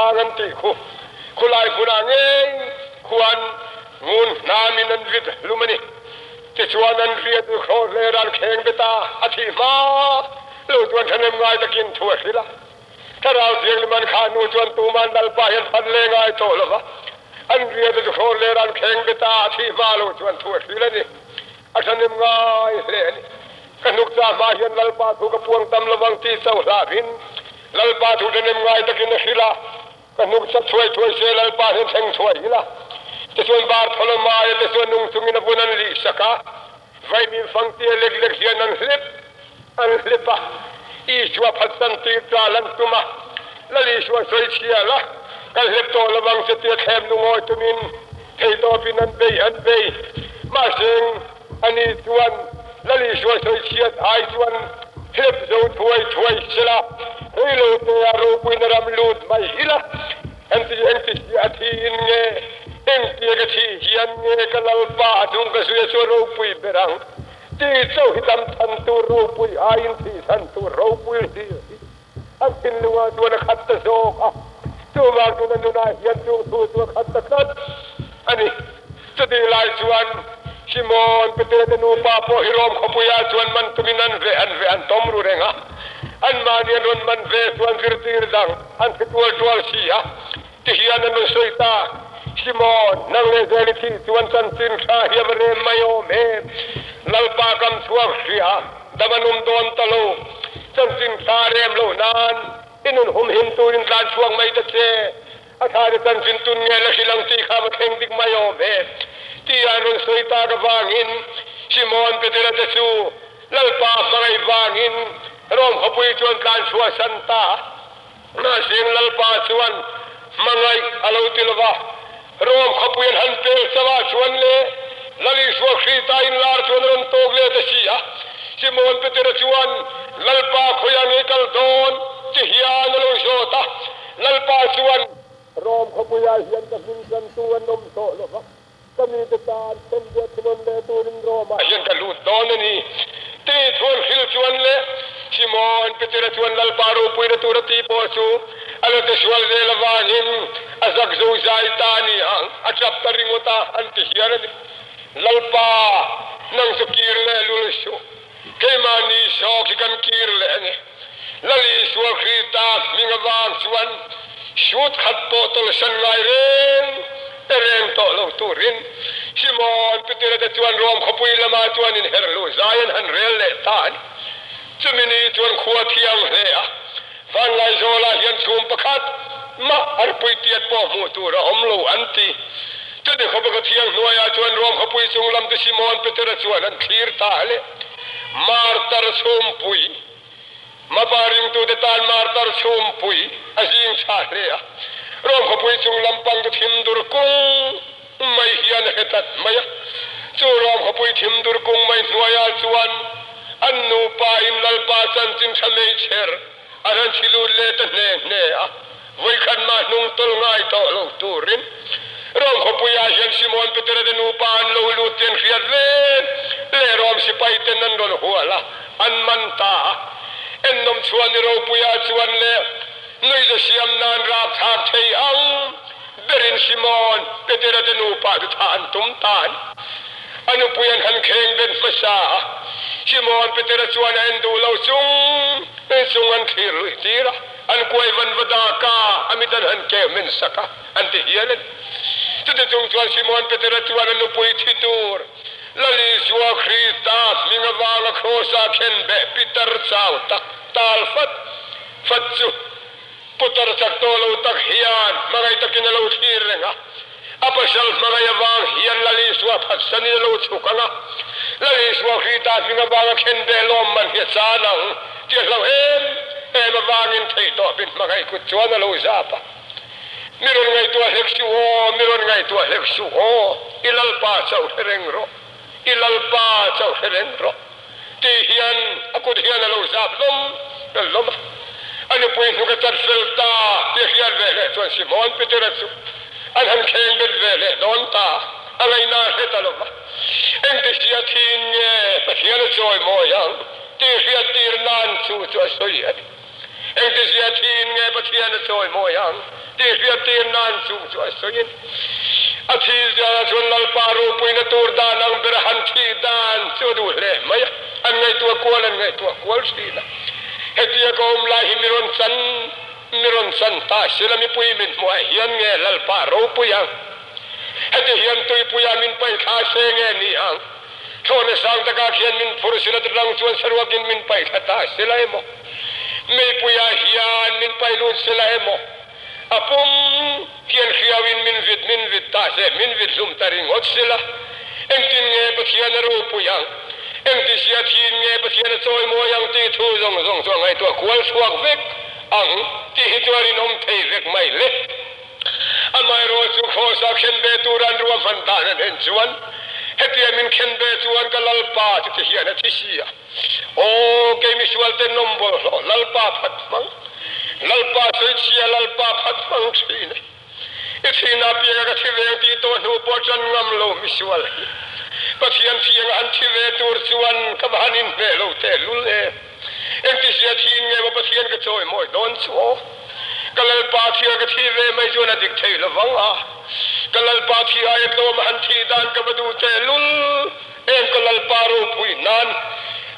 Tlang an tih khu. Khulai hmunah ngei khuan ngun hnamin an vit hlum a ni. Tichuan an riat u thlawh hle ran kheng bet a, a thih hma lo chuan thahnem ngai takin thu a hrilh a. Thlarau Thianghlim an khah hnu chuan tuman Lalpa hian phan leh ngai tawh lo va, an riat u thlawh hle ran kheng bet a, a thih hma lo chuan thu a hrilh a ni. A thahnem ngai hle a ni. Ka hnuk cha hma hian Lalpa thu ka puang tam lovang tih chauh hlauhin Lalpa thu thahnem ngai takin a hrilh a. Ka hnuk chak thuai thuai se Lalpa hian thleng thuai ila. Tichuan Bartholomaia te chuan nung chungin a vun an lih sak a, vaimim fangtia lek lek hian an hlip an hlip a. Isua phatsan tir tal an tum a, Lal Isua sawi chhial a, Kan hlep tawh lo vang che tia thlem lungawi tumin theihtawpin an bei an bei. Mahse ani chuan Lal Isua sawi chhiat ai chuan hlep zo thuai thuai sela, reilo te a ropuina ram lut mai ila, engti engti hi a thi in nge, engtia ka thih hian nge ka Lalpa a chung ka zui a chu a ropui ber ang ti chauh hi dam chhan tur ropui aiin thih chhan tur ropui hlir hi an thinlungah chuan a khat ta zawk a, chuvang chuan a nunah hian chung thu chu a khat ta tlat a ni. Chutih lai chuan Simon Petera te nupa pawh hi Rom khawpuiah chuan man tumin an veh an veh an tawm ru reng a, anmahni an rawn man ve chuan zirtir dang an thi tual tual si a, tihian an rawn sawi ta, Simon, nang leh zel i thih chuan chanchin tha hi a va rem mai awm em? Lalpa kam chhuak hria, dam an awm dawn ta lo, chanchin tha rem loh nan i nun humhim turin tlan chhuak mai ta che. A tha te chanchin tun nge la hrilh ang tih kha va thleng dik mai awm e tih an rawn sawi tak avangin Simon Petera te chu Lalpa hmangaih vangin Rom khawpui chuan tlan chhuah san ta. Mahse Lalpa chuan hmangaih a lo ti lova, Rom khawpui an han pel chauh ah chuan le Lal Isua Krista inlar chuan a rawn tawk leh ta si a. Simon Petera chuan Lalpa khawiah nge kal dawn ti hian a lo zawt a. Lalpa chuan, Rom khawpuiah hian ka hming chantu an awm tawh lo va, ka mite tan thlenbuat thinawn leh turin Romah hian ka lut dawn a ni, ti chuan hrilh chuan le Simon Petera chuan Lalpa ropuina tur a tih pawh chu a la tisual zel avangin a zak zo zai ta a ni ang, a tap ta ringawt a, an ti hian a ni. Lalpa, nang chu kir leh lul suh. Keimahni zawk hi kan kir leh a ni. Lal Isua Krista hming avang chuan hrut khat pawh tawlhsan ngai reng reng tawh lo turin Simon Petera te chuan Rom khawpui lamah chuan inher luh zai an han rel leh ta a ni. Chumi ni chuan khua thiang hle a, Vanlaizawlah hian chhum pakhat mah arpui tiat pawh hmuh tur a awm lo an ti. Chuti khawpa ka thiang hnuaiah chuan Rom khawpui chung lam te Simon Petera chuan an thlir ta le. Martar chhumpui, Mapa ringtute tan martar chhumpui a zing chhah hle a. Rom khawpui chung lam pang chu thim dur kung mai hian a hre tlat mai a. Chu Rom khawpui thim dur kung mai hnuaiah chuan an nupa in Lalpa chanchin tha meichher a rawn chhi lut leh ta hne hne a. Vawikhat mah hnung tawlh ngai tawh lo turin Rom khawpuiah hian Simon Petera te nupa an lo lut tih an hriat ve leh Rom sipai ten an rawn hual a, an man ta a. Ennawm chhuah ni ropuiah chuan leh nuihza siam nan rapthlak thei ang berin Simon Petera te nupa chu thah an tum ta a ni. A nupui an han kheng bet hmasa a, Simon Petera chuan a en duh lo chung chung an thlir luih tir a. An kuai van va dak a, a mit an han keu men sak a, an ti hial a ni. Chuti chung chuan Simon Petera chuan a nupui thi tur Lal Isua Krista hming avanga Krosa khen beh Peter chau tak tal fat fat chu putar chak tawh lo tak hian hmangaih takin a lo thlir reng a. A pasal hmangaih avang hian Lal Isua phatsanin a lo chhuk ang a, Lal Isua Krista hming avanga khen beh lawm man hi a chan ang tih a hlauh em em avangin theihtawpin hmangaih kut chuan a lo zap a. Mi rawn ngaihtuah hlek suh aw, mi rawn ngaihtuah hlek suh aw, i Lalpa chauh hre reng rawh, i Lalpa chauh hre reng rawh tih hian a kut hian a lo zap lawm lawm a. A nupui hnuk a chat fel ta tih a hriat ve leh chuan Simon Petera chu an han kheng bet ve leh dawn ta, a ngaihna a hre ta lo va. Engti hria thin nge Pathian a chawi mawi ang tih hriat tir nan chu chu a sawi a ni. Engtizia thiin nge Pathian a chawi mawi ang tih hriattir nan chung chu a sawiin a thi ziarah chuan Lalpa ropuina tur dan ang ber a han thih dan chu a duh hle mai a, an ngaihtuah kual an ngaihtuah kual thin a. Hetia ka awm lai hi mi rawn chan mi rawn chan ta sila mipui min hmuh ah hian nge Lalpa ropui ang? Heti hian tuipuia min paih thla se nge ni ang? Thlawhna sang takah khian min phur sila tlang chuan saruakin min paih thla ta sila emaw? Meipuiah hian min paih lut sila emaw? A pum hian hriauin min vit min vit ta se, min vit hlum ta ringawt sila. Engtin nge Pathian a ropui ang? Engtizia thin nge Pathian a chawimawi ang tih thu zawng zawng chu a ngaihtuah kual chhuak vek ang tih hi chuan inawm thei vek mai le. Amaherawh chu Kross-a khen ve tura an ruahman dan an en chuan, Hetia min khen ve chuan ka Lalpa chu ti hian a thi si a. Aw, kei misual te nawm bawlhhlawh Lalpa phat hmang, Lalpa sawichhia Lalpa phat hmang thin e. I thihna pianga ka thi veng tih tawh hnu pawh ṭan ngam lo misual hi. Pathian thianga han thi ve tur chuan ka va han inhmeh lo tehlul e. Engtizia thiin nge maw Pathian ka chawi mawi dawn chu aw? Ka Lalpa thia ka thi ve mai chuan a dik thei lo vang a. Ka Lalpa thi aia tlawm a han thih dan ka va duh tehlul em ka Lalpa ropui nan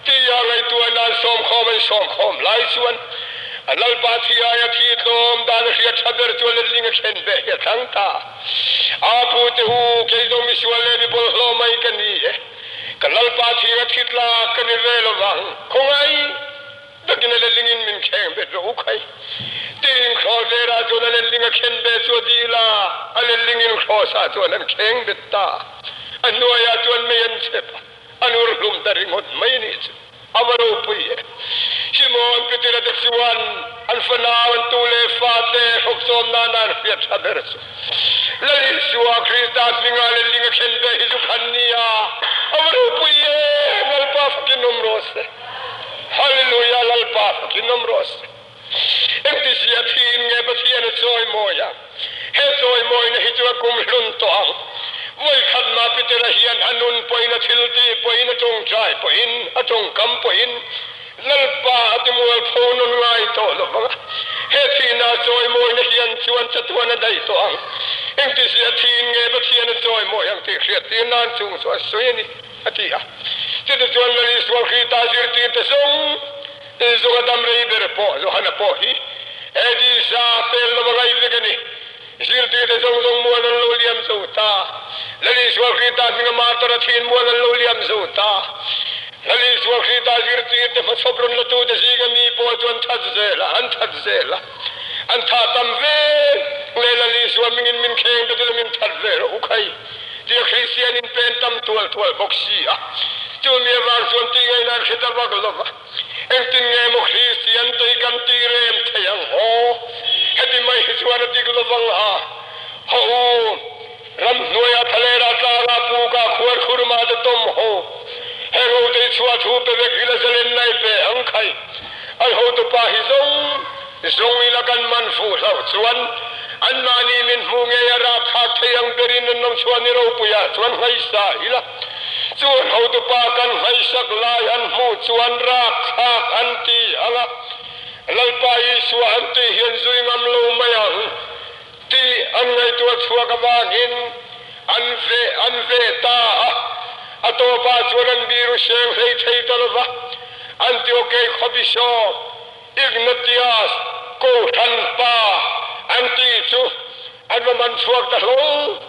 tia ngaihtuah nan sawmkhawm an sawmkhawm lai chuan a Lalpa thi aia thi tlawm dan a hriat tha ber chuan letling a khen ve hi a thlang ta. A pu te u, kei zawng misual leh mi bawlhhlawh mai ka ni e. Ka Lalpa thir a thit lak ka ni ve lo vang, khawngaih takin a letlingin min kheng bet rawh u khai. Tiin Kraws verah chuan a letling a khen ve chu a dil a, a letlingin Kraws-ah chuan an kheng bet ta. A hnuaiah chuan mei an chep a, an ur hlum ta ringawt mai a nih chu. A va ropui e. Simon Petera te chuan an fanau an tu leh fate hrawkchawm nana an hriat tha ber chu Lal Isua Krista hminga leh ling a khen ve hi chu khan nia. A va ropui e. Lalpa fakin awm rawh se. Hallelujah Lalpa fakin awm rawh se. Engtizia thiin nge Pathian a chawimawi a? He chawimawina hi chu a kum hlun tawh ang. Vawikhat mah Petera hian a nun pawhin a thil tih pawhin a tawngtai pawhin a tawngkam pawhin Lalpa a ti mualpho nun ngai tawh lo vang a. He thihna chawimawina hian chuan chatuan a daih tawh ang. Engtizia thiin nge Pathian a chawimawi ang tih hriattir nan chung chu a sawi a ni, a ti a. Chutichuan Lal Isua Krista zirtirte zawng Zunga dam rei ber pawh Johana pawh hi Edisa pel lova ngaih vek a ni. Zirtirte zawng zawng mual an lo liam zo ta. Lal Isua Krista hminga martar a thin mual an lo liam zo ta. Lal Isua Krista zirtirte hmachhawp rawn latute zinga mi pawh chu an that zel a, an that zel a. An tha tam ve le Lal Isua hmingin min kheng ta tila min that ve rawh u khai tia Kristian in pen tam tual tual bawk si a. Chumi avang chuan tih ngaihna an hre ta vak lova. Engtin nge maw Kristian te hi kan tih rem thei ang haw? Heti mai hi chuan a dik lovang a. Haw u, ramhnuaia thalera tlara puka khuar khurma te tawm ho. Heng ho te hi chhuah thu pe vek ila zalen nai pe ang khai. An hotupa hi zawng zawng ila kan man fuh hlauh chuan anmahni min hmuh ngei a rapthlak thei ang berin an awm chhuah ni ropuiah chuan ngaihsa ila. Chu an hotupa kan ngaihsak lai an hmuh chuan rapthlak an ti ang a, Lalpa Isua an tih hian zui ngam lo mai ang tih an ngaihtuah chhuak avangin an veh an veh ta a. A tawpah chuan an biru seng hlei thei ta lo va, Antiokei khaw Bishop Ignatius Kohhran pa an tih chu An va man chhuak ta hlawm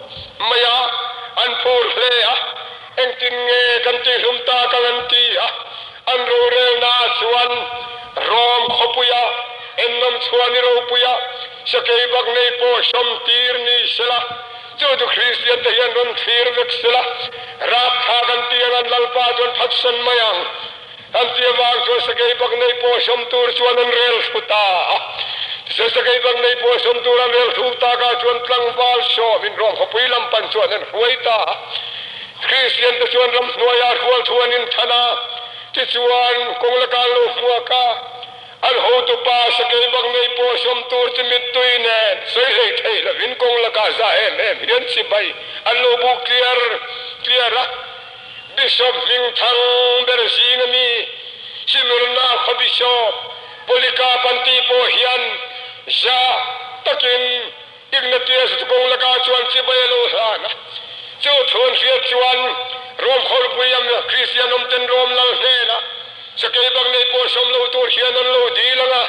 mai a, an phur hle a, engtin nge kan tihlum tak ang an ti a, an rorelna ah chuan Rom khawpuia ennawm chhuah ni ropuia sakei bak nei pawh sawm tir ni sela, chu chu Kristian te hian rawn thlir vek sela, rapthlak an ti ang an Lalpa chuan phatsan mai ang. An ti avang chuan sakei bak nei pawh sawm tur chuan an rel thlu ta a. Tichuan sakei bak nei pawh sawm tur an rel thlu takah chuan tlangval sawmin Rom khawpui lam pan chuan an hruai ta a. Kristian te chuan ramhnuaiah hrual thu an inthan a, tichuan kawng lakah an lo hmuak a. An hotupa sakei bak nei pawh sawm tur chu mittui nen sawi hlei thei lovin kawng lakah za em em hian chibai an lo buk tliar tliar a. Bishop hmingthang ber zinga mi Smyrna khaw Bishop. Polycarp an tih pawh hian za takin Ignatius kawng lakah chuan chibai a lo hlan a. Chu thu an hriat chuan Rom khawlpui am Kristian awmten Rom lal hnenah sakei bak nei pawh sawm lo tur hian an lo dil ang a,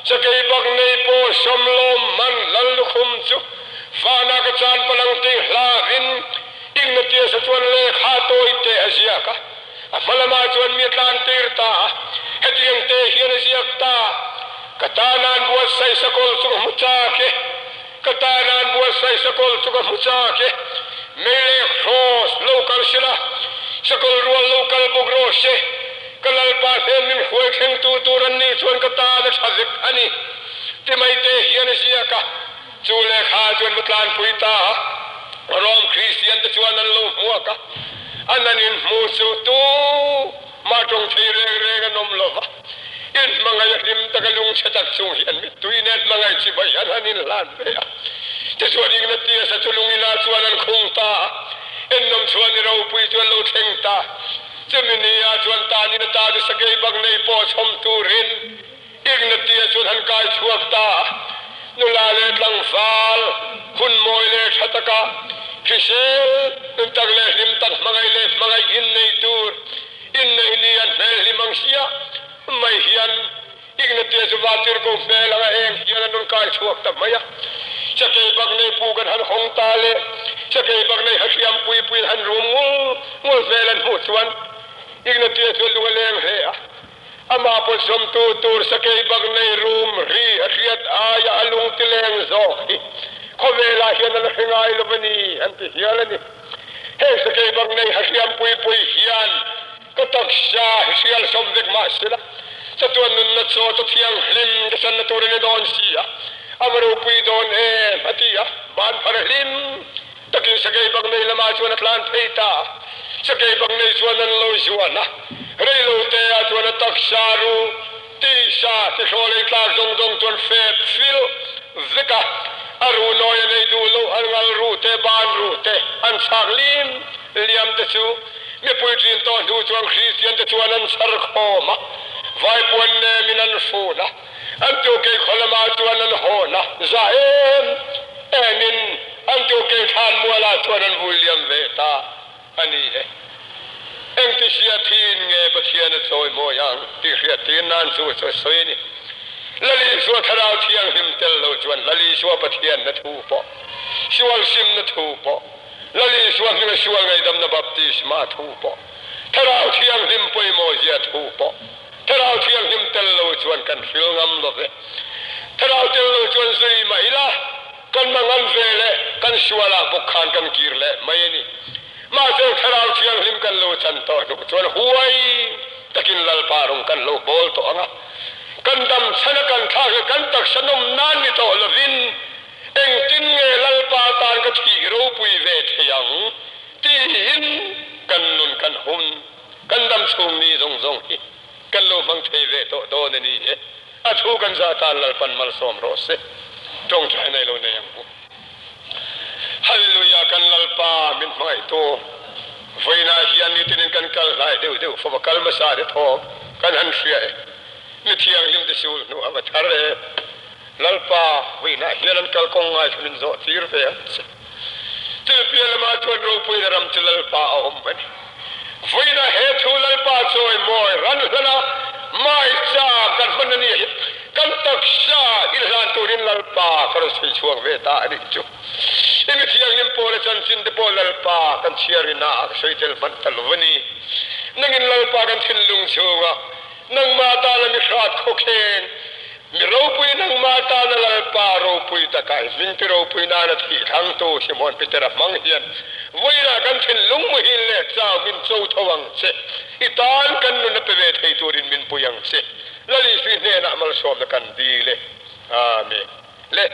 sakei bak nei pawh sawm lawm man lal lukhum chu vanah ka chan palang tih hlavin Ignatius-a chuan lehkha tawi te a ziak a. A hma lamah chuan mi a tlan tir ta a, hetiang te hian a ziak ta, Ka tana'n buatsaih sakawl chu ka hmu chak e, ka tana'n buatsaih sakawl chu ka hmu chak e, mei leh hraws lo kal sela, sakawl rual lo kal bawk rawh se, ka Lalpa hnen min hruai thlengtu tur an nih chuan ka tan a tha vek a ni, ti mai te hian a ziak a. Chu lehkha chuan va tlanpui ta a, Rom Kristiante chuan an lo hmuak a, an an inhmu chu tu mah tawng thei reng reng an awm lo va, inhmangaih a hlim taka lungchhe tak chung hian mittui nen hmangaih chibai an han inhlan ve a. Tichuan Ignatius-a chu lungina chuan an khung ta a, ennawm chuan i ropui chu an lo thleng ta. Chumi nia chuan tanin a ta chu sakei bak nei pawh chhawm turin Ignatia chuan han kai chhuak ta a, nula leh tlangval, hun mawi leh tha taka hrisel nun tak leh hlim tak hmangaih leh hmangaih innei tur inneih ni an hmel hlim ang hriah mai hian Ignatia chu Vatirko hmel anga eng hian an rawn kai chhuak ta mai a. Sakei bak nei pu kan han hawng ta le, sakei bak nei hahriam pui puiin han rum ngul ngul hmel an hmuh chuan Ignatia chu a lung a leng hle a. Amah pawlsawmtu tur sakei bak nei rum ri a hriat aia a lung ti leng zawk hi khawvelah hian a la hre ngai lo a ni an ti hial a ni. Heng sakei bak nei hahriam pui pui hian ka taksa hi hrial sawm vek mah sela chatuan nunna chaw chu thianghlim ka channa tur a ni dawn si a, a va ropui dawn em a ti a, ban phar hlim Takin sakei bak nei lamah chuan a tlan phei ta a, sakei bak nei chuan an lo zuan a, reilote ah chuan a taksa ru tisa tihrawl ei tlak zawng zawng chuan fep fil vek a, a ru nawi a nei duh loh an ngal ruh te ban ruh te an chhak lim liam te chu mipui ṭin tawh hnu chuan Kristian te chuan an chhar khawm a, vaipuan nemin an fun a, an tukei khaw lamah chuan an hawn a, za em emin an tukei thlan mualah chuan an vui liam ve ta a ni e. Engti hria thin nge Pathian a chawi mawi ang tih hriat tir nan chu chu a sawi a ni. Lal Isua Thlarau Thianghlim tel lo chuan Lal Isua Pathianna thu pawh, sual simna thu pawh, Lal Isua hminga sual ngaihdamna baptisma thu pawh, Thlarau Thianghlim pawimawhzia thu pawh, Thlarau Thianghlim tel lo chuan kan hril ngam lo ve. Thlarau tel lo chuan zui mah ila, kan mangan ve leh kan sualah bawk khan kan kir leh mai a ni. Mahse Thlarau Thianghlim kan lo chan tawh hnu chuan huai takin Lalpa rawng kan lo bawl tawh ang a. Kan dam chhan a kan thlak hi kan taksa nawm nan ni tawh lovin engtin nge Lalpa tan ka thih ropui ve thei ang tiin kan nun kan hun Kan dam chhung ni zawng zawng hi kan lo hmang thei ve tawh dawn a ni e. A thu kan zah tan Lalpan malsawm rawh se. Tawngtai nei lo nei ang u. Hallelujah kan Lalpa min hmangaihtu vawiinah hian nitinin kan kal hlai deuh deuh fo va kal hmasa te thawm kan han hria e. Mi thianghlim te sul hnu a va thar e. Lalpa vawiinah hian an kalkawng ngaithla min zawh tir ve ang che. Thilpian lamah chuan ropuina ram chu Lalpa a awm a ni. Vawiina he thu Lalpa chawi mawi ran hlana maicha kan hman a nih hi kan taksa inhlan turin Lalpa ka rawn sawi chhuak ve ta a nih chu. I mi thianghlim pawla chanchin te pawh Lalpa kan chhiarina ah ka sawi tel hman ta lo a ni. Nangin Lalpa kan thinlung chhungah nangmah tana mi hrat khawkheng Mi ropui nangmah tana Lalpa ropui taka i hmingte ropui nana thih thlangtu Simon Petera hmang hian vawiinah kan thinlung muhil leh chau min cho tho ang che. I tan kan nun a pe ve thei turin min pui ang che. Lal Isui hnenah malsawmna kan dil e. Amen. Le.